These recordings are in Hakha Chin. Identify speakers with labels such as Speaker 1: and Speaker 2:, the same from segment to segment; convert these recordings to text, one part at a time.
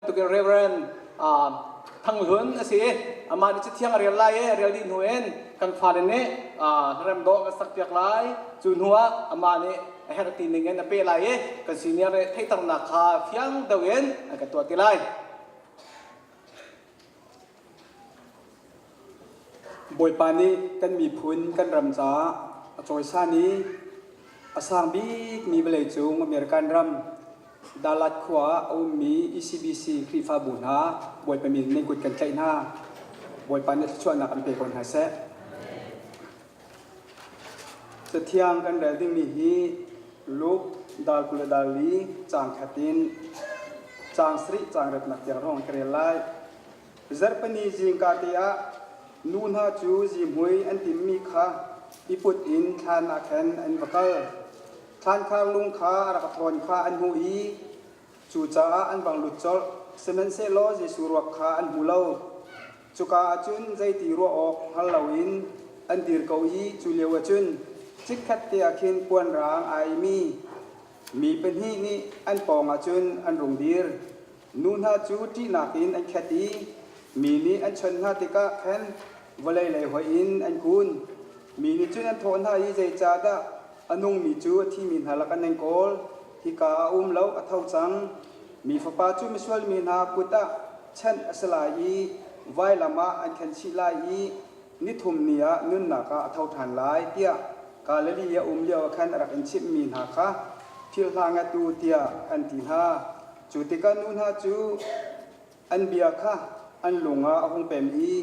Speaker 1: Tukin Reverend Thang Hlun a si i amah nih cathiang a rel lai i a rel dih hnu in kan fale nih hlarem dawh kan sakpiak lai. Cu hnu ah amah nih a herh ti ning in a peh lai i kan senior nih theihternak kha fiang deuh in an kan tuah ti lai.
Speaker 2: Bawipa nih kan miphun kan ram caah a cawisan i a sang bikmi vawleicung American ram Dalat khua ah a ummi ECBC Khrihfabu hna Bawipa min nan kut kan tlaih hna. Bawipa nih thluachuahnak an pe ko hna seh. Cathiang kan rel dingmi hi Luke dal 20 le dal li caang khat in caang sarih caang retnak tiang hrawng ka rel lai. Zarhpini zingka te ah nu hna cu zihmui an timmi kha i put in thlan ah khan an va kal. Thlankhar lung kha a rak thawn kha an hmuh i cucaah an vang lut colh. Sihmanhsehlaw Jesuh ruak kha an hmu lo. Cuka ah cun zeiti ruah awk hngal loin an dir ko i cu lioah cun chikkhat te ah khin puan raang aa imi mi pahnih nih an pawngah cun an rung dir. Nu hna cu ṭihnak in an khat i mi nih an chawnh hna tikah khan vawlei lei hoih in an kun. Mi nih cun an thawh hna i zeicahdah a nungmi cu a thimi hna lakah nan kawl? Hika ah a um lo, a tho cang. Mi Fapa cu misual mi hna kut ah chanh a si lai i vailam ah an khenchih lai i nithum ni ah nunnak ah a tho ṭhan lai, tiah Galilee a um lioah khan a rak in chimhmi hna kha philh hlah ngat u, tiah an ti hna. Cu tikah nu hna cu an bia kha an lung ah a hung pem i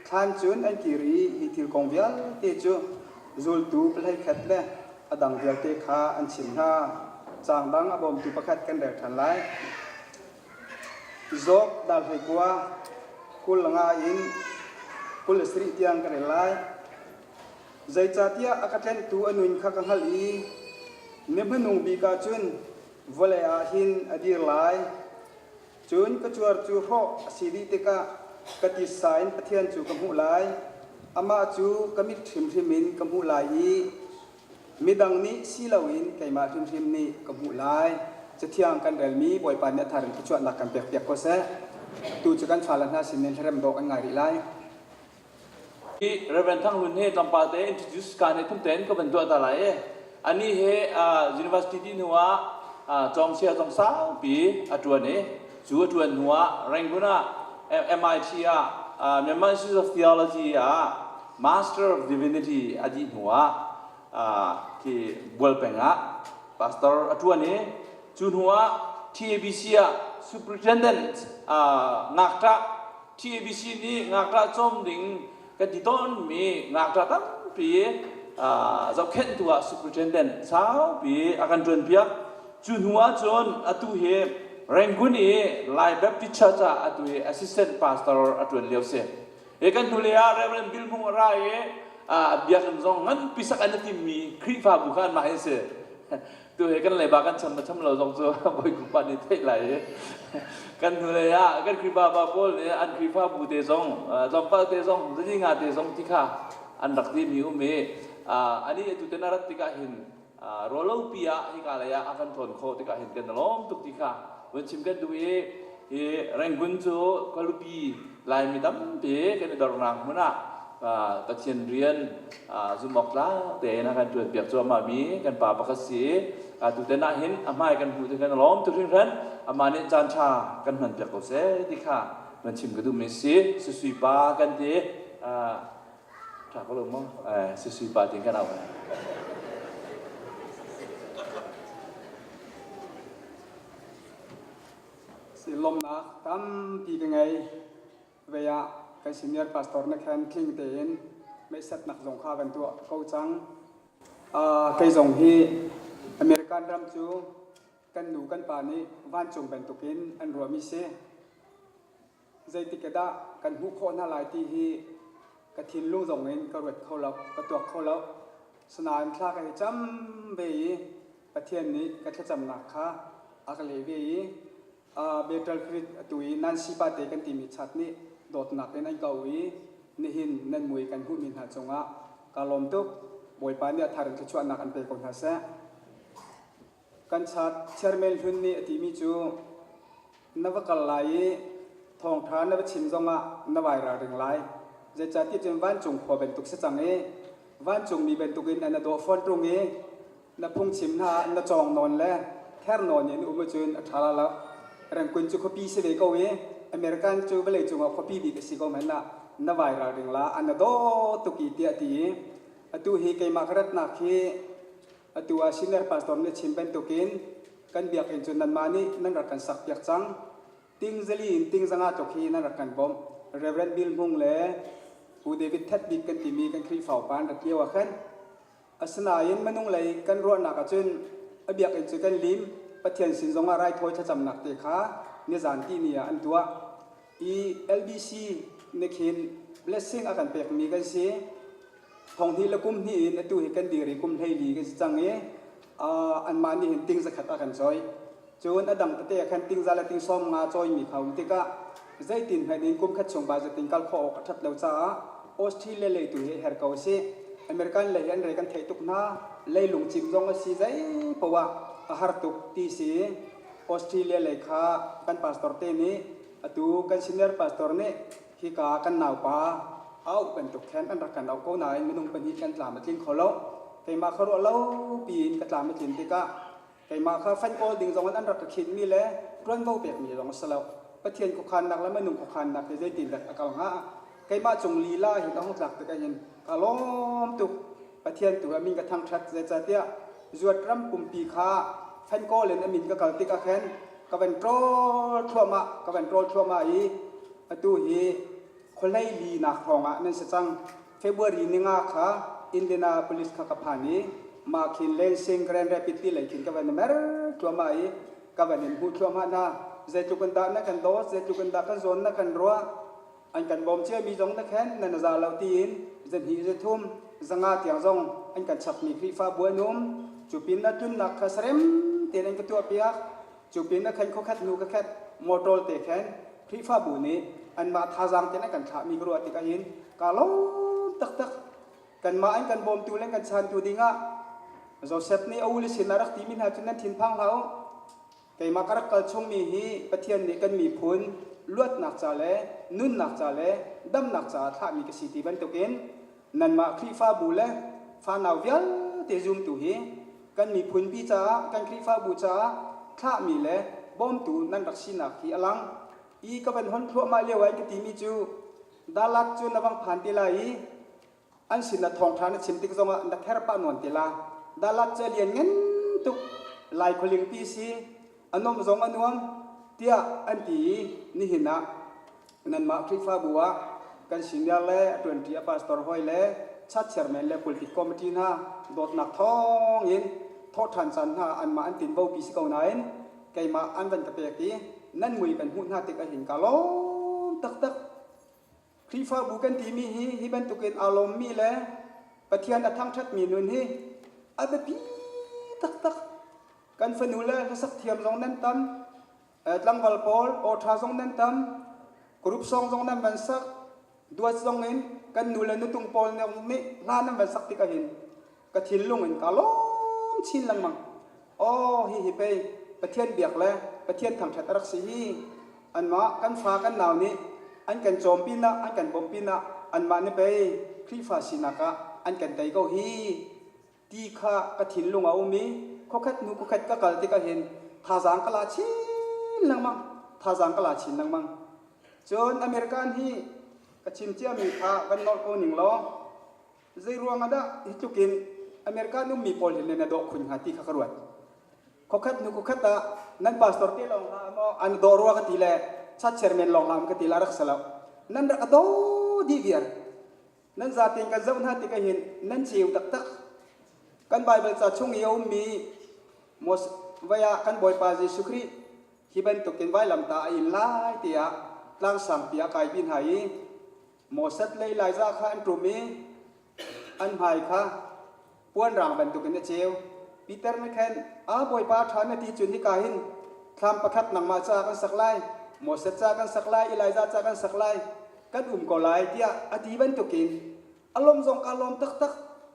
Speaker 2: thlan cun an kir i hi thil kong vialte cu zultu pahlei khat le a dang vialte kha an chimh hna. Caang dang a bawmtu pakhat kan rel ṭhan lai. Job dal 19 20 in 27 tiang ka rel lai. Zeicahtiah a ka tlenhtu a nun kha ka hngalh i ni hmanung bik ah cun vawlei ah hin a dir lai. Cun ka cuar cu hrawh a si dih tikah ka titsa in Pathian cu ka hmuh lai. Amah cu ka mit hrimhrim in ka hmuh lai i midang nih si loin keimah hrimhrim nih ka hmuh lai. Cathiang kan relmi Bawipa nih a thar in thluachuahnak kan pekpiak ko seh. Tu cu kan fale hna sinin hlarem dawh kan ngai rih lai.
Speaker 3: Hi Reverend Thang Hlun hi tlawmpal te introduce ka nih thum tein ka van tuah ta lai i ani hi university dih hnu ah cawngsia zong saupi a ṭuan i cu a ṭuan hnu ah Rangoon ah MIT ah Myanmar Institute of Theology ah Master of Divinity a dih hnu ah khi Bualpeng ah pastor a ṭuan i cu hnu ah TABC ah superintendent ngakṭah TABC nih ngakṭah cawm ding kan ti tawnmi ngakṭah tampi zohkhenhtu ah superintendent saupi a kan ṭuanpiak. Cu hnu ah cun atu hi Rangoon i Lai Baptist Church ah atu hi assistant pastor a ṭuan lio si. Hi kan hnulei ah Reverend Bill Hmung a ra i biakinn zong nganpi sak an i timmi Khrihfabu kha anmah hi a si. Tu he kan leiba kan cham cham lo zong cu bawikum pa nih theih lai i kan hnulei ah kan Khrihfa pa pawl nih an Khrihfabu te zong tlawmpal te zong zazi nga te zong ti kha an rak ti mi um i ani atu te na rat tikah hin rualopi ah hika lei ah a kan thawn khawh tikah hin kan lawm tuk ti kha vun chim kan duh i hi Rangoon cu khualupi Laimi tampi kan i dornak hmun ah Pathian rian zumhawk tlak tein a kan ṭuanpiak cuahmahmi kan pa pakhat si i tuten ah hin a hmai kan hmuh ti kan lawm tuk hringhran. Amah nih caan ṭha kan hmanpiak ko seh ti kha van chim ka duhmi si. Susui pa kan ti. Ṭha ko lo maw? Susui pa tiin kan auh.
Speaker 2: Si lawmhnak tampi ka ngei. Vei ah kan senior pastor na khan tling tein meisatnak zong kha kan tuah ko cang. Kei zong hi American ram cu kan nu kan pa nih vancung bantukin an ruahmi si. Zeitik dah kan hmuh khawh hna lai ti hi ka thinlung zong in ka ruat kho lo, ka tuak kho lo. Sinain thla ka i cam ve i Pathian nih ka thlacamnak kha a ka leh ve i Battle Creek atu i Nancy pate kan timi chat nih dawtnak in an ka u i nihin nan mui kan hmuhmi hna cungah kaa lawm tuk. Bawipa nih a thar in thluachuahnak an pe ko hna seh. Kan chat chairman hlun nih a timi cu. Na va kal lai i thawngṭha na va chim zongah na vai ralring lai. Zeicahtiah cun vancung khua bantuk si cang i vancungmi bantukin an na dawh fawn ṭung i na phungchim hna ah na cawng nawn le ther nawn in um ahcun a ṭha la lo. Rengkun cu khuapi si ve ko i American cu vawleicung ah khuapi bik a si ko hmanh ah na vai ralring la an na daw tuk i tiah a ti i atu hi keimah ka ratnak hi atu ah senior pastor nih a chim bantukin kan biakinn cu nanmah nih nan rak kan sakpiak cang. Ting zali in ting zanga tluk hi nan rak kan bawmh. Reverend Bill Hmung le Pu David That Bik kan timi kan Khrihfa upa an rat lio ah khan Asinain minung lei kan ruahnak ahcun a biakinn cu kan lim, Pathian sin zongah raithawi thlacamnak te kha nizan tihni ah an tuah. I LBC nih khin blessing a kan pekmi kan si. Thonghnih le kum hnih in atu hi kan dir i kum 14 kan si cang i anmah nih hin ting zakhat a kan cawi. Cun a dang tete ah khan tingza le tingsawm nga cawimi kha um tikah zeitin hmanh in kum khat chung budget in kal khawh awk a ṭhat lo caah Australia lei tu hi her ko a si. American lei hi an re kan theih tuk hna. Leilung cim zong a si zei poah a har tuk ti si. Australia lei kha kan pastor te nih atu kan senior pastor nih hika kan naupa auh bantuk khan an rak kan auh ko nain minung pahnih kan tlam a tling kho lo. Keimah kha ruah lo piin ka tlam a tlin tikah Keimah kha fanh kawl ding zong in an rak ka khinmi le ṭuanvo pekmi zong a si lo. Pathian khuakhannak le minung khuakhannak hi zeitindah a kal hnga? Keimah cung lila hin ka hung tlak tikah hin ka lawm tuk. Pathian tu a min ka thangṭhat zeicahtiah zuat ram pumpi kha fanh kawl in a min ka kal tikah khan ka van ṭawl thluahmah ka van ṭawl thluahmah i atu hi khuahlei linak hrawngah nan si cang. February ninga kha Indianapolis kha ka phan i mah khin Lansing Grand Rapids ti lei khin ka van i mer thluahmah i ka van in hmuh thluahmah hna. Zeitluk in dah na kan dawt, zeitluk in dah kan zawn na kan ruah, an kan bawm ciami zong na khen nan za lo tiin zahnih zathum zanga tiang zong an kan chapmi Khrihfabu an um. Cu pin na tlunnak kha sarem tein an ka tuahpiak. Cu pin na khen khuakhat hnu ka khat motor te khen Khrihfabu nih anmah thazaang tein an kan thlahmi ka ruah tikah hin kaa lawm taktak. Kanmah an kan bawmtu le kan chantu dingah Joseph nih a ule sin a rak timi hna cu nan thinphang hlah u. Keimah ka rak kal chungmi hi Pathian nih kan miphun luatnak ca le nunnak ca le damnak caah thlahmi ka si ti bantukin nanmah Khrihfabu le fanau vialte zumtu hi kan miphunpi caah kan Khrihfabu caah thlahmi le bawmtu nan rak sinak hi a lang. I ka van hon thluahmah lio ah ka timi cu Dalat cu na vang phan te lai i an sin na thawngṭha na chim tik zongah na ther pah nawn te la. Dalat cu a lian ngan tuk lai khualing pi si a nom zong a nuam tiah an ti i nihin ah nanmah Khrihfabu ah kan senior le a ṭuanṭi a pastor hawi le church chairman le pulpit committee hna dawtnak thawng in thawhṭhan caan hna anmah an tinvopi si ko nain keimah an van ka pek i nan mui kan hmuh hna tik ahhin ka lawm taktak. Khrihfabu kan timi hi hi bantukin aa lawmmi le Pathian a thangṭhatmi nun hi a biapi taktak. Kan fanu le hlasak thiam zong nan tam, tlangval pawl aw ṭha zong nan tam, group song zong nan van sak, duat zong in kan nu le nutung pawl nih hla nan van sak tik ahhin ka thinlung in ka lawm chin lengmang. Aw hihi pei Pathian biak le Pathian thangṭhat a rak si hi. Anmah kan fa kan nau nih an kan cawm pinah an kan bawmh pinah anmah nih pei Khrihfa sinak ah an kan tei ko hi ti kha ka thinlung a um i khuakhat hnu khuakhat ka kal tikah hin thazaang ka la chin lengmang thazaang ka la chin lengmang cun American hi ka chim ciami kha van nolh ko ning law zei ruang ah dah hi tluk in American ummi pawl hin na dawh khun hnga ti kha ka ruat khuakhat hnu khuakhat ah nan pastor te lawng hlah maw an dawh rua ka ti le church chairman lawng hlah ka ti la rak si lo nan rak a do dih viar Nan zatein kan zoh hna tikah hin nan ceu taktak. Kan Baibal ca chung i a ummi Moses vai ah kan Bawipa Jesuh Khrih hi bantukin vailamtah a in lai tiah tlangsangpi a kaipi hna i Moses le Elijah kha an ṭum i an hmai kha puanrang bantukin a ceu. Peter nih khan, A Bawipa ṭha na ti cun hika hin thlam pakhat nangmah caah kan sak lai, Moses ca kan sak lai, Elijah ca kan sak lai, kan um ko lai tiah a ti bantukin a lawm zong kaa lawm taktak.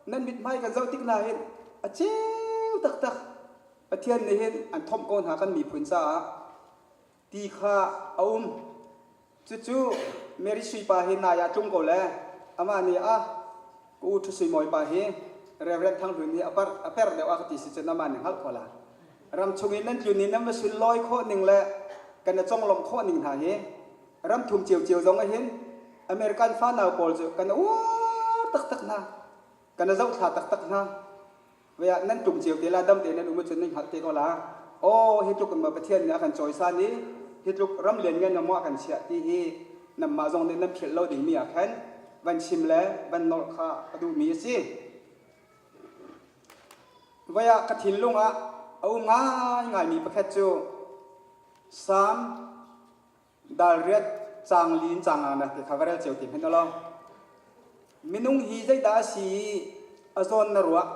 Speaker 2: Nan mithmai kan zoh tik hna hin a ceu taktak. Pathian nih hin an thomh ko hna kan miphun caah. Ti kha a um. Cucu Mary Sui pa hi nai ah tlung ko le amah nih a ka u Ṭhu Sui Mawi pa hi Reverend Thang Hlun hi a par a per deuh a ka ti si cun amah nih hngalh ko la. Ram chung in nan tlun in nan va sunlawi khawh ning le kan i conglawmh khawh ning hna hi ram thum ciocio zong ah hin American fanau pawl cu kan uar taktak hna. Kan i zohthla taktak hna. Vei ah nan tlung cio te la dam te nan um ahcun nan hngalh te ko la. Aw hi tluk in maw Pathian nih a kan cawisan i hi tluk ram lianngan maw a kan chiah ti hi nanmah zong nih nan philh lo dingmi ah khan van chim le van nolh kha ka duhmi a si. Voi ah ka thinlung ah a um ngaingaimi pakhat cu Salm Dal riat caang li in caang nga na ti kha va rel cio ti hmanh ulaw. Minung hi zeidah a si i a zawn na ruah?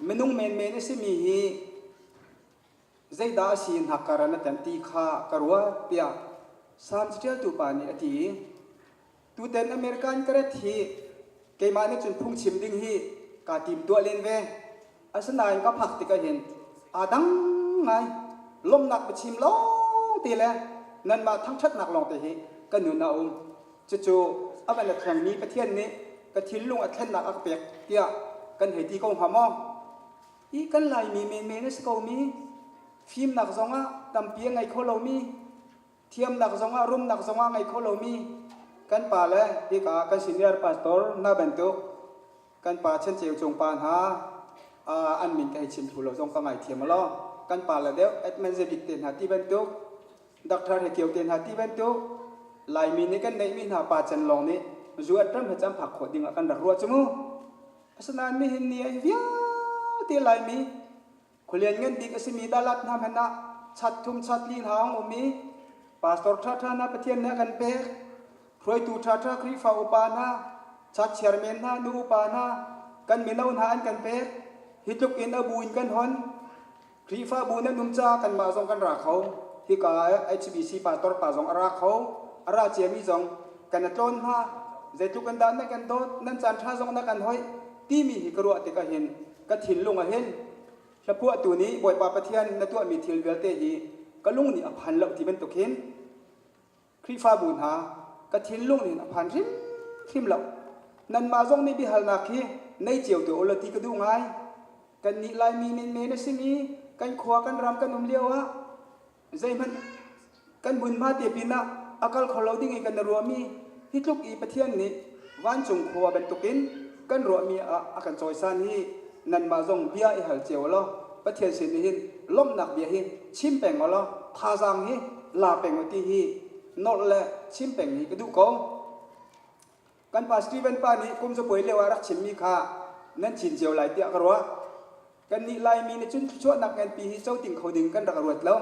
Speaker 2: Minung menmen a simi hi zeidah a si hnakkar ah na tem ti kha ka ruat tiah Salm caṭialtu pa nih a ti i tutan American ka rat hi keimah nih cun phungchim ding hi kaa tim tuah len ve. Asinain ka phak tikah hin aa dang ngai. Lawmhnak biachim lawng te le nanmah thangṭhatnak lawng te hi ka nun a um. Cucu a van a thlengmi Pathian nih ka thinlung a thlennak a ka pek tiah kan hei ti ko hnga maw? Hi kan Laimi menmen a si komi, fimnak zongah tampi a ngei kho lomi, thiamnak zongah rumnak zongah ngei kho lomi kan pa le hika kan senior pastor hna bantuk kan pa Chenceu Cung pa hna an min ka hei chim thlu lo zong ka ngaithiam law kan pa le deuh Edmund Zebik te hna ti bantuk Dr. Hekio te hna ti bantuk Laimi nih kan neihmi hna pa chan lawng nih zuat ram he cam phak khawh ding ah kan rak ruah cu mu asinain nihin ni ah hi vialte Laimi Khualian ngan bik a simi Dalat hna hmanh ah chat thum chat li hna a um i pastor ṭhaṭha hna Pathian nih a kan pek. Hruaitu ṭhaṭha Khrihfa upa hna, chat chairman hna, nu upa hna, kan mino hna an kan pek. Hi tluk in a bu in kan hon. Khrihfabu nan um caah kanmah zong kan ra kho. Hika HBC pastor pa zong a ra kho. A ra ciami zong kan a tlawn hna. Zeitluk in dah nan kan dawt, nan caan ṭha zong na kan hoih timi hi ka ruah tikah hin ka thinlung ah hin hlaphuahtu nih Bawipa Pathian na tuahmi thil vialte hi ka lung nih a phan lo ti bantuk hin Khrihfabu hna ka thinlung nih a phan hrimhrim lo. Nanmah zong nih biahalnak hi nei cio te ulaw ti ka duh ngai. Kannih Laimi menmen a simi kan khua kan ram kan um lio ah zeihmanh kan hmunhma te pinah a kal kho lo ding i kan i ruahmi hi tluk i Pathian nih vancung khua bantukin kan ruahmi ah a kan cawisan hi nanmah zong bia i hal cio law Pathian sin nih hin lawmhnak bia hi chim peng law thazaang hi la peng u ti hi nolh le chim peng hi ka duh ko. Kan pa Stephen pa nih kum zapuai lio ah rak chimmi kha nan chin cio lai tiah ka ruah. Kannih Laimi nih cun thluachuahnak nganpi hi coting kho ding kan rak ruat lo.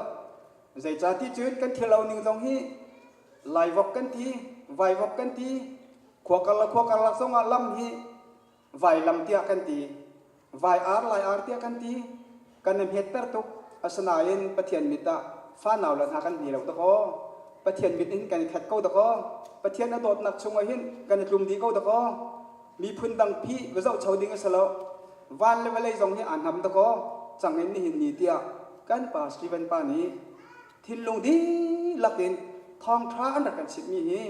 Speaker 2: Zeicahti cun kan thil lo ning zong hi Laivok kan ti, Vaivok kan ti, khua karlak khua karlak zong ah lam hi vailam tiah kan ti, vai ar lai ar tiah kan ti. Kan i hmetter tuk. Asinain Pathian mit ah fanau le hna kan hni lo dakaw. Pathian mit in kan i khat ko dakaw. Pathian a dawtnak chungah hin kan i tlum dih ko dakaw. Miphun dang phi va zohcho ding a si lo. Van le vawlei zong hi aa hnam dakaw cang in nihin ni tiah kan pa Stephen pa nih thinlung dihlak in thawngṭha an rak kan chimhmi hi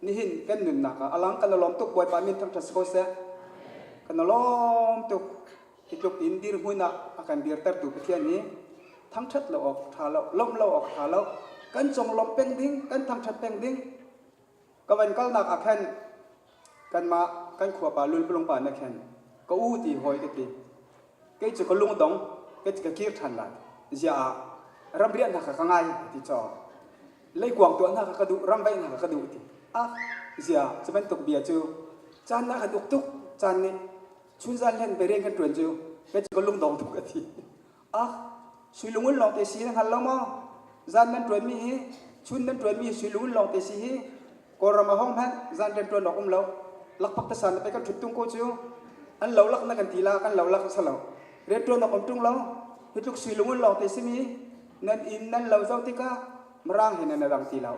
Speaker 2: nihin kan nunnak ah a lang kan i lawm tuk Bawipa min thangṭhat si ko seh. Kan i lawm tuk. Hi tluk in dirhmun ah a kan dirtertu Pathian hi thangṭhat lo awk ṭha lo, lawmh lo awk ṭha lo. Kan conglawmh peng ding, kan thangṭhat peng ding. Ka van kalnak ah khan kanmah kan khuapa lulpalung pa nih khan ka u ti hawi ka ti. Kei cu ka lung dong, ka ka kir ṭhan lai. Ziah ah ramriah hna kha ka ngai ti caw. Leikuang tuah hna kha ka duh, ramvaih hna kha ka duh ti. Ah, ziah cu bantuk bia cu caan na kan uk tuk, caan nih chunzan hlen pe rian kan ṭuan cu kei cu ka lungdong tuk a ti. Ah, sui lungun lawng te si na hngal lo maw? Zan nan ṭuanmi hi chun nan ṭuanmi hi sui lungun lawng te si hi Kawlram a hong hmanh zan rian ṭuan awk um lo. Lakphak te san pe kan ṭhut tung ko cu. An lo lak na kan ti la kan lo lak sa lo. Rian ṭuan awk um ṭung lo. Hi tluk sui lungun lawng te simi nan inn nan lo zo tikah mirang he nan dang ti lo.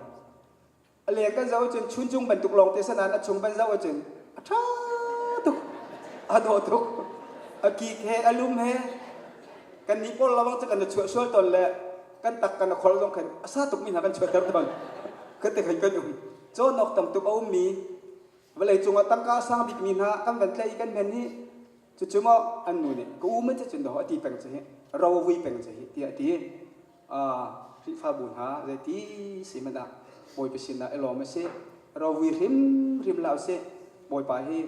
Speaker 2: A leng kan zoh ahcun chuncung bantuk lawng te sanan a chung ban zoh ahcun a ṭha tuk a dawh tuk a kik he a lum he kan nih pawl lawang cu kan i chuah sual tawn le Kan tak kan a khol zong khan a sa tukmi hna kan chuahter tawn. Kan te khan kan um. Cawnawk tam tuk a ummi vawlei cungah tangka a sang bikmi hna kan van tlaih i kan hmen hi cucu maw an nu nih ka u man cu cun daw a ti peng cu hi ro a vui peng cu hi tiah a ti. Khrihfabu hna zeiti si hmanh ah Bawipa sinah i lawm a si. Rovui hrimhrim hlah usih. Bawipa hi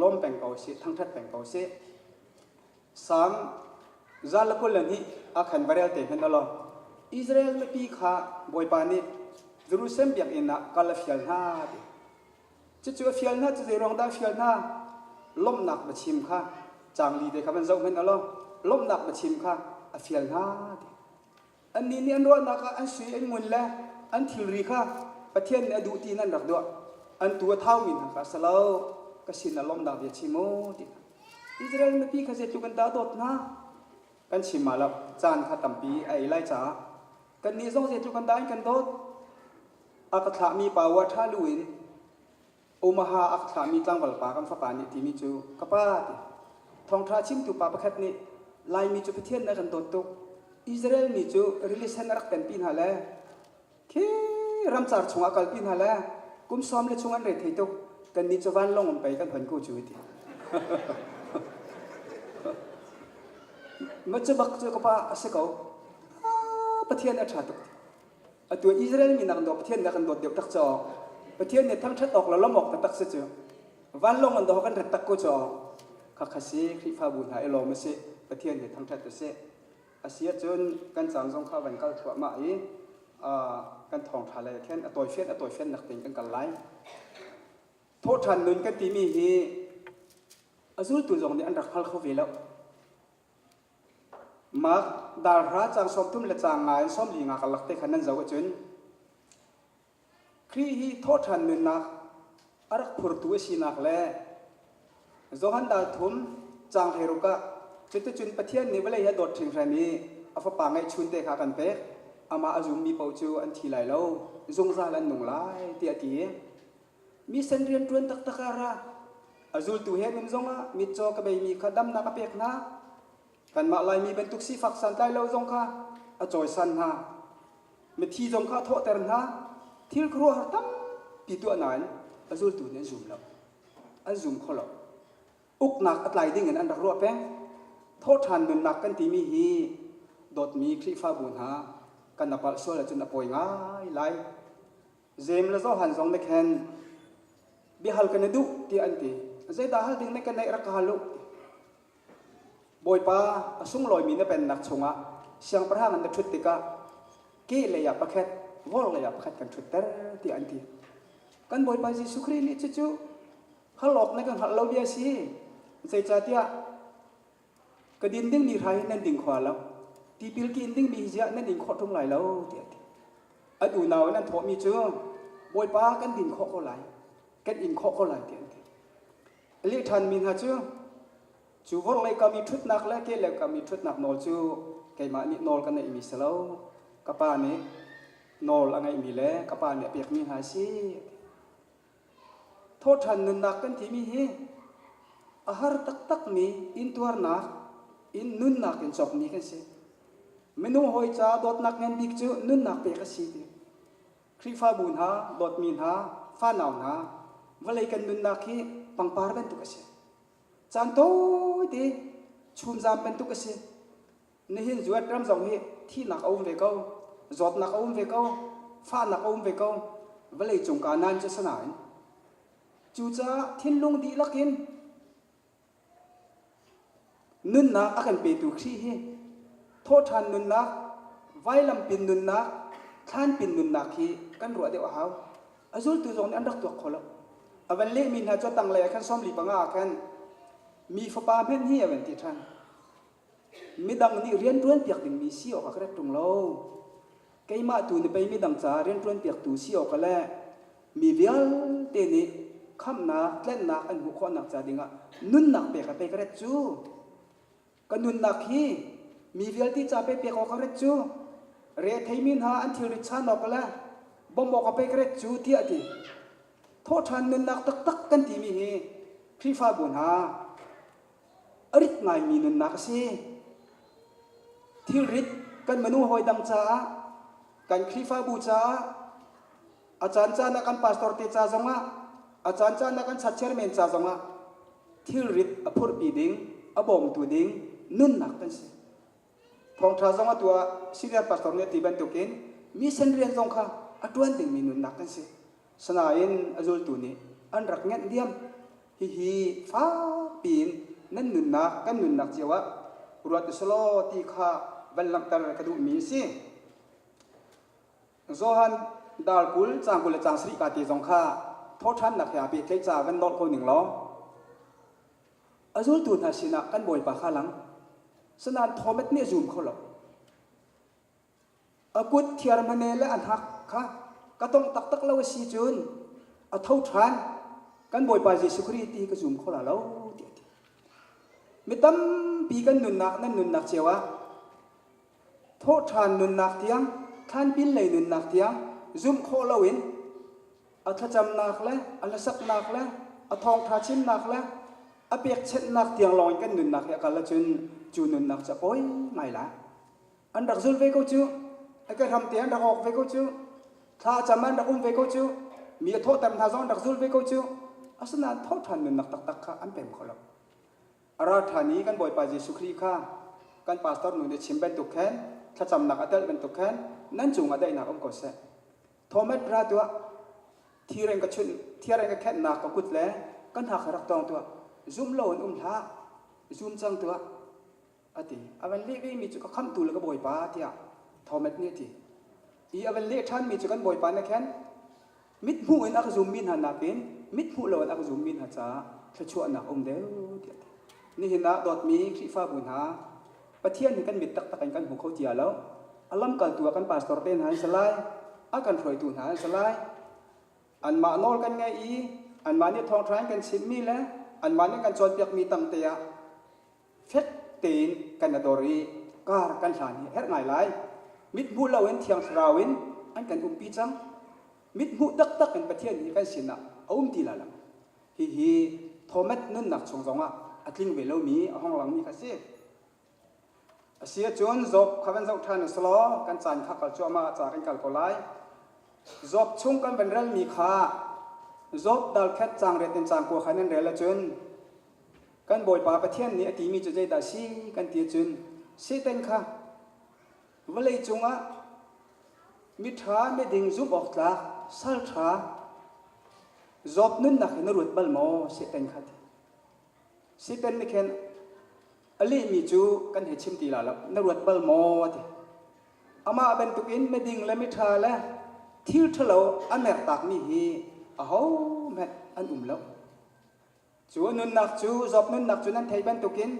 Speaker 2: lawm peng ko usih, thangṭhat peng ko usih. Salm 122 ah khan va rel te hmanh ulaw Israel mipi kha Bawipa nih Jerusalem biakinn ah kal a fial hna ti. Cucu a fial hna cu zei ruang dah a fial hna? Lawmhnak biachim kha caang li te kha van zoh hmanh ulaw lawmhnak biachim kha a fial hna ti. Annih nih an ruahnak ah an sui an ngun le an thilri kha Pathian nih a duh tiin an rak duah. An tuu a thaumi hna kha a si lo, ka sin ah lawmhnak bia chim u ti hna. Israel mipi kha zeitluk in dah a dawt hna? Kan chim ah lo, caan kha tampi a ei lai caah kannih zong zeitluk in dah an kan dawt? A ka thlahmi pa ua ṭha lu in Omaha a ka thlahmi tlangval pa kan fapa nih timi cu ka pa ti. Thawngṭha chimtu pa pakhat nih Laimi cu Pathian nih a kan dawt tuk. Israel mi cu rili sen a rak tenpi hna le khi ramcar chungah kalpi hna le kum sawm le chung an re thei tuk. Kannih cu vanlawng um pei kan hon ko cu ti. Ma cu bak cu ka pa a si ko. Pathian a ṭha tuk. Atu Israel mi nak dawt Pathian nih a kan dawt deuh tak caw. Pathian nih thangṭhat awk le lawmh awk taktak si cu. Vanlawng an daw kan ret tak ko caw. Khakha si Khrihfabu hna i lawm a si. Pathian nih thangṭhat a si. A si ahcun kan caan zong kha van kal thluahmah i kan thawngṭha lei khin a tawifian a tawifian nak tein kan kal lai. Thawhṭhan nun kan timi hi a zultu zong nih an rak hngal kho ve lo. Mark dal hra caang 30 le caang nga in 45 karlak te khan nan zoh ahcun Khrih hi thawhṭhan nunnak a rak phurtu a sinak le Johan dal thum caang 16 ah cuticun Pathian nih vawlei hi a dawt hringhran i a fapa ngeihchun te kha a kan pek amah a zummi paoh cu an thi lai lo zungzal an nung lai tiah a ti. Misen rianṭuan taktak ah ra. A zultu he nun zongah mitcaw ka beimi kha damnak a pek hna. Kanmah Laimi bantuk sifak santlai lo zong kha a cawisan hna. Mithi zong kha a thawhter hna. Thil khuaruahhar tampi tuah nain a zultu nih an zum lo. An zum kho lo. Uknak a tlai ding in an rak ruah peng. Thawhṭhan nunnak kan timi hi dawtmi Khrihfabu hna kan a palh sual ahcun a pawi ngai lai. Jeim le Johan zong nih khan biahal kan i duh tiah an ti. Zeidah hal ding na ka neih rak ka hal u. Bawipa a sunglawimi na pennak chungah siangpahrang in na ṭhut tikah ke lei ah pakhat, vor lei ah pakhat kan ṭhutter tiah an ti. Kan Bawipa Jesuh Khrih nih cucu hal awk na ka hngalh lo bia a si. Zeicahtiah ka din dingmi hrai hi nan ding khua lo. Tipil ka in dingmi hi ziah nan in khawh ṭung lai lo tiah a ti. An unau in an thawhmi cu Bawipa kan din khawh ko lai, kan in khawh ko lai tiah an ti. A leh ṭhanmi hna cu cu vorlei kam i ṭhutnak le kehlei kam i ṭhutnak nawl cu keimah nih nawl ka neihmi si lo, ka pa nih nawl a ngeihmi le ka pa nih a pekmi hna a si. Thawhṭhan nunnak kan timi hi a har taktakmi intuarnak in nunnak in cawkmi kan si. Minung hawi ca dawtnak ngan bik cu nunnak pek a si ti. Khrihfabu hna, dawtmi hna, fanau hna, vawlei kan nunnak hi pangpar bantuk a si. Caan tawite chunzam bantuk a si. Nihin zuat ram zong hi thihnak a um ve ko, zawtnak a um ve ko, fahnak a um ve ko, vawlei cung ka nan cu sanain. Cucaah thinlung dihlak in nunnak a kan petu Khrih hi thawhṭhan nunnak, vailampin nunnak, thlanpin nunnak hi kan ruah deuh a hau. A zultu zong nih an rak tuak kho lo. A van lehmi hna cu a tanglei ah khan 45 ah khan mi fapa hmenh hi a van ti ṭhan. Midang nih rianṭuan piak dingmi si awkah ka rat ṭung lo. Keimah tu nih pei midang caah rianṭuan piaktu si awkah le mi vialte nih khamhnak, tlennak an hmuh khawhnak ca dingah nunnak pek ah pei ka rat cu. Ka nunnak hi mi vialte ca pei pek awk ka rat cu. Retheimi hna an thilrit chan awk le bawmh awk ah pei ka rat cu tiah a ti. Thawhṭhan nunnak taktak kan timi hi Khrihfabu hna a rit ngaimi nunnak a si. Thilrit. kan minung hawi dang caah, kan Khrihfabu caah, a caancaan ah kan pastor te ca zongah, a caancaan ah kan church chairman ca zongah thilrit a phurhpi ding, a bawmtu ding nunnak kan si. Thawngṭha zong atu ah senior pastor nih a ti bantukin mission rian zong kha a ṭuan dingmi nunnak kan si. Sinain a zultu nih an rak ngenh diam. Hihi fakpi in nan nunnak, kan nunnak cio ah ruat usulaw ti kha van langhter ka duhmi a si. Johan dal 20 caang 20 le caang 7 ka ti zong kha thawhṭhannak he aa pehtlaih caah van nolh ko ning law A zultu hna sinah kan Bawipa kha lang. Sinain Thomas nih a zum kho lo. A kut thiar hmane le a hnak kha ka tongh taktak lo a si cun a tho ṭhan kan Bawipa Jesuh Khrih ti ka zum kho la lo tiah a ti. Mi tampi kan nunnak nan nunnak cio ah thawhṭhan nunnak tiang thlanpil lei nunnak tiang zumh khawh loin a thlacamnak le a hlasaknak le a thawngṭha chimnak le a pekchanhnak tiang lawng in kan nunnak hi a kal ahcun cu nunnak cu a pawi ngai lai. An rak zul ve ko cu, a ke hramte an rak awk ve ko cu, thla a cam an rak um ve ko cu, mi a thawhter hna zong an rak zul ve ko cu. Asinain thawhṭhan nunnak taktak kha an pem kho lo. A ra ṭhan i kan Bawipa Jesuh Khrih kha kan pastor nu nih a chim bantuk khan thlacamnak a telh bantuk khan nan cungah daihnak um ko seh. Thomas ra tuah, thir in ka chunh, thir in ka khenhnak ka kut le ka hna kha rak tawng tuah. Zum lo in um hlah, zum cang tuah, a ti. A van leh vemi cu ka khamhtu le ka Bawipa tiah Thomas nih a ti. I a van leh ṭhanmi cu kan Bawipa nih khan mithmuh in a ka zummi hna nakin mithmuh lo in a ka zummi hna caah thluachuahnak a um deuh tiah a ti. Nihin ah dawtmi Khrihfabu hna, Pathian hi kan mit taktak in kan hmu kho cia lo. A lamkaltu ah kan pastor te hna an si lai, a kan hruaitu hna an si lai. Anmah nawl kan ngaih i anmah nih thawngṭha in kan chimmi le anmah nih kan cawnpiakmi tangte ah fek tein kan ador i kar kan hlan hi a herh ngai lai. Mithmuh loin Thiang Thlarau in an kan umpi cang. Mithmuh taktak in Pathian hi kan sinah a um ti lai lo. Hihi Thomas nunnak chung zongah a tling ve lomi a hong langmi kha a si. A si ahcun Job kha van zoh ṭhan u selaw kan caan kha kal cuahmah ah ca kan kal ko lai. Job chung kan van relmi kha Job dal khat caang riat in caang kua kha nan rel ahcun kan Bawipa Pathian nih a timi cu zeidah a si kan ti ahcun Satan kha vawlei cungah miṭha miding zumh awk tlak sal ṭha Job nunnak hi na ruat bal maw Satan kha ti. Satan nih khin a lehmi cu kan hei chim ti la lo na ruat bal maw ti. Amah bantukin miding le miṭha le thil ṭhalo a mertakmi hi ahohmanh an um lo. Cu a nunnak cu Job nunnak cu nan theih bantukin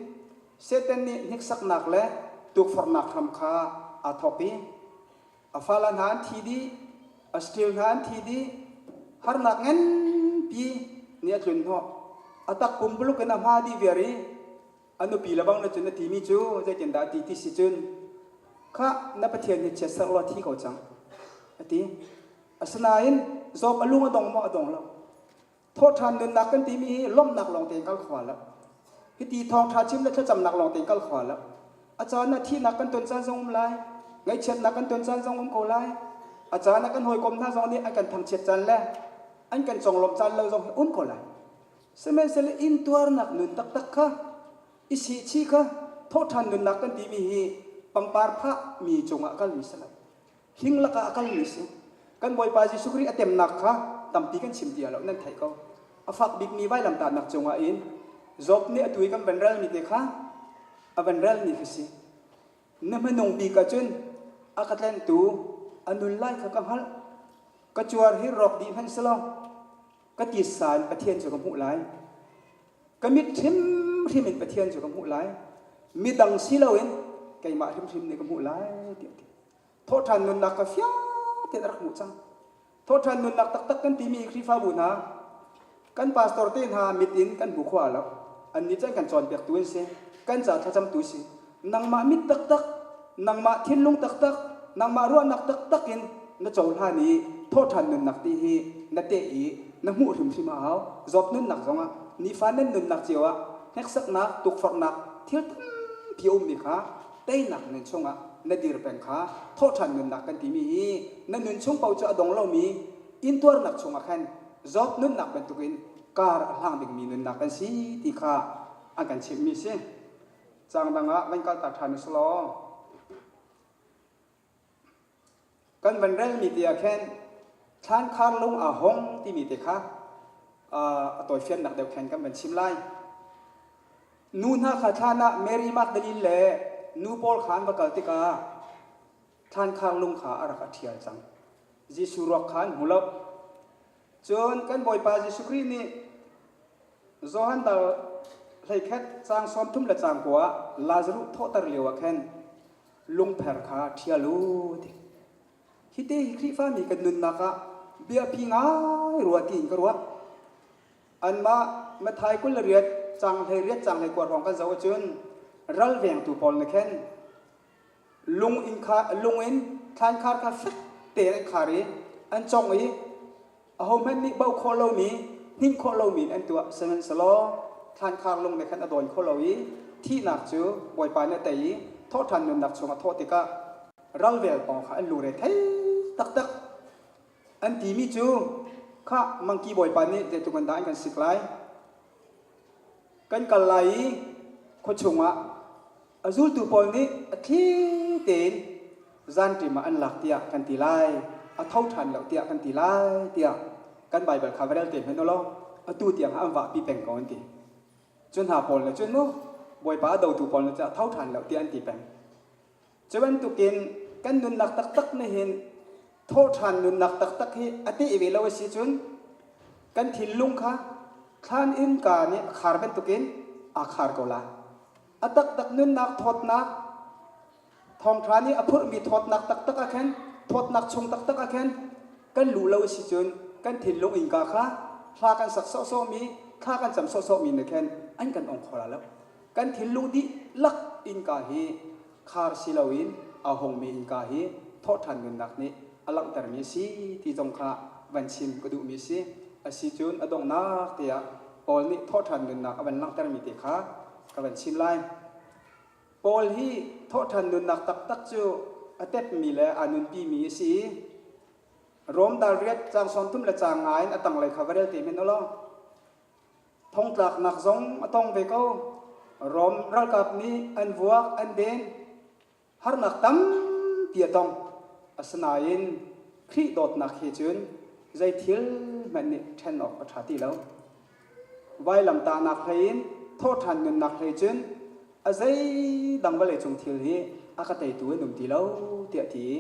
Speaker 2: Satan nih hniksaknak le tukforhnak hram kha aa thawk i a fale hna an thi dih, a saṭil hna an thi dih, harnak nganpi nih a tlun hnawh. A takpum buluk in a hma dih viar i a nupi le bang na cun a timi cu zeitindah a ti ti si cun khah na Pathian hi chiatserh law thi ko cang a ti. Asinain Job a lung a dong maw a dong lo. Thawhṭhan nunnak kan timi hi lawmhnak lawng tein kal kho lo. Hiti thawngṭha chim le thlacamnak lawng tein kal kho lo. A caan ah thihnak kan ton caan zong um lai, ngaihchiatnak kan ton caan zong um ko lai. A caan ah kan hawikom hna zong nih an kan thangchiat caan le an kan conglawmh caan lo zong hi um ko lai. Sihmanhsehlaw intuarnak nun taktak kha i sihchih kha thawhṭhan nunnak kan timi hi pangpar phah mi cungah kalmi si lo. Hling lakah a kalmi si. Kan Bawipa Jesuh Khrih a temnak kha tampi kan chim ti lo nan theih ko. A fak bikmi vailamtahnak cungah in Job nih atu i kan van relmi te kha a van relmi kha si. Na hmanung bik ahcun a ka tlentu a nun lai kha ka hngalh. Ka cuar hi rawk dih hmanh selaw ka titsa in Pathian cu ka hmuh lai. Ka mit hrimhrim in Pathian cu ka hmuh lai. Midang si loin keimah hrimhrim nih ka hmuh lai tiah a ti. Thawhṭhan nunnak kha fiang tein a rak hmuh cang. Thawhṭhan nunnak taktak kan timi Khrihfabu hna, kan pastor te hna mit in kan hmu khua lo. Annih cu an kan cawnpiaktu an si, kan ca thlacamtu si. Nangmah mit taktak, nangmah thinlung taktak, nangmah ruahnak taktak in na cohlan i thawhṭhan nunnak ti hi na teh i na hmuh hrimhrim a hau. Job nunnak zongah nifa nan nunnak cio ah hneksaknak, tukforhnak thil tampi a ummi kha teinak nun chungah. na dir peng kha thawhṭhan nunnak kan timi hi na nun chung paoh cu a dong lomi intuarnak chungah khan Job nunnak bantukin kar a hlang dingmi nunnak kan si ti kha an kan chimhmi si. Cang dang ah van kaltak ṭhan u law kan van relmi te ah khin thlankhar lung aa hong timi te kha a tawifiannak deuh khin kan van chim lai. Nu hna kha thlan ah Mary Magdalene le nu pawl kha an va kal tikah thlankhar lung kha a rak a ṭhial cang. Jesuh ruak kha an hmu lo. Cun kan Bawipa Jesuh Khrih nih Johan dal 11 caang 30 le caang 9 ah Lazaruh thawhter lio ah khan lungpher kha ṭhial u ti. Hite hi Khrihfami kan nunnak ah biapi ngai rua tiin ka ruah. Anmah Matthai 28 caang 18 caang 19 hrawng kan zoh ahcun ralvengtu pawl nih khin lung in kha lung in thlankhar kha fek tein an khar i an congh i ahohmanh nih bauh khawh lomi hninh khawh lomi in an tuah. Sihmanhsehlaw thlankhar lung nih khan a dawn kho lo i thihnak cu Bawipa nih a tei i thawhṭhan nunnak chung a thawh tikah ralvel pawng kha an lungre thei taktak. An timi cu khah mangki bawipa nih zeitluk in dah an kan sik lai. Kan kal lai i khua chungah a zultu pawl nih a thli tein zanṭim ah an lak tiah kan ti lai, a tho ṭhan lo tiah kan ti lai tiah kan Baibal kha va rel te hmanh u law atu tiang ah an vahpi peng ko an ti. Cu hna pawl nih cun mu Bawipa a dotu pawl nih cun a tho ṭhan lo tiah an ti peng. Cu bantukin kan nunnak taktak nih hin thawhṭhan nunnak taktak hi a teh ve lo a si cun kan thinlung kha thlan innka nih a khar bantukin aa khar ko lai. A taktak nunnak thawtnak thawngṭha nih a phurhmi thawtnak taktak ah khin thawtnak chung taktak ah khin kan luh lo a si cun kan thinlung innka kha hla kan sak sawhsawhmi thla kan cam sawhsawhmi nih khin an kan ong kho la lo. Kan thinlung dihlak innka hi khar si loin a hungmi innka hi thawhṭhan nunnak nih a langhtermi a si ti zong kha van chim ka duhmi a si. A si cun a donghnak te ah Paul nih thawhṭhan nunnak a van langhtermi te kha ka van chim lai. Paul hi thawhṭhan nunnak taktak cu a tepmi le aa nunpimi a si i Rom dal riat caang 30 le caang nga in a tanglei kha va rel te hmanh u law Thongtlaknak zong a tong ve ko. Rom ralkap nih an vuak, an den. Harnak tampi a tong. Asinain Khrih dawtnak he cun zei thil hmanh nih ṭhen awk a ṭha ti lo. Vailamtahnak hlei in thawhṭhan nunnak hlei cun a zeidang vawleicung thil hi a ka teitu an um ti lo tiah a ti i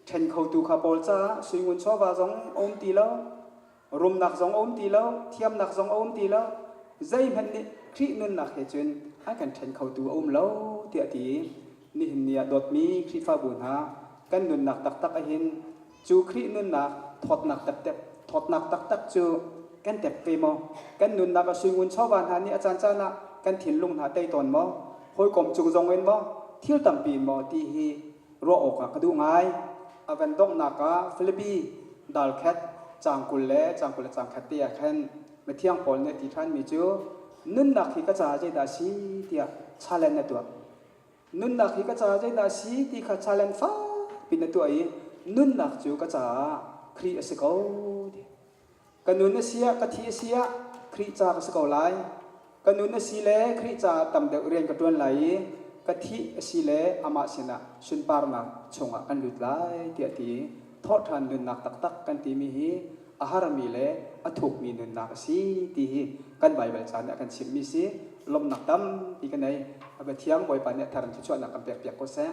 Speaker 2: ṭhen khotu kha Paul caah suingun chawva zong a um ti lo. Rumnak zong a um ti lo, thiamnak zong a um ti lo, zeihmanh nih Khrih nunnak he cun an kan ṭhen khotu a um lo tiah a ti. Nihin ni ah dawtmi Khrihfabu hna, kan nunnak taktak ahhin cu Khrih nunnak thawtnak taktak, thawtnak taktak cu kan tep ve maw? Kan nunnak a suingun chawva hna nih a caancaan ah kan thinlung hna tei tawn maw? Hawikom cung zong in maw? Thil tampi in maw? Ti hi ruah awkah ka duh ngai. A van donghnak ah Filipi dal khat caang 20 le caang 20 le caang khat te ah khan mithiang Paul nih a ti ṭhanmi cu nunnak hi ka caah zeidah a si tiah challenge na tuah. Nunnak hi ka caah zeidah a si ti kha challenge fakpi na tuah i nunnak cu ka caah Khrih a si ko ti. Ka nun a si ah, ka thi a si ah Khrih ca ka si ko lai. Ka nun a si le Khrih caah tam deuh rian ka ṭuan lai i ka thih a si le amah sinah sunparnak chungah kan lut lai tiah a ti i thawhṭhan nunnak taktak kan timi hi a harmi le a thukmi nunnak a si ti hi kan Baibal ca nih a kan chimhmi si. Lawmhnak tampi ka nei. A Pathian Bawipa nih a thar in thluachuahnak kan pekpiak ko seh.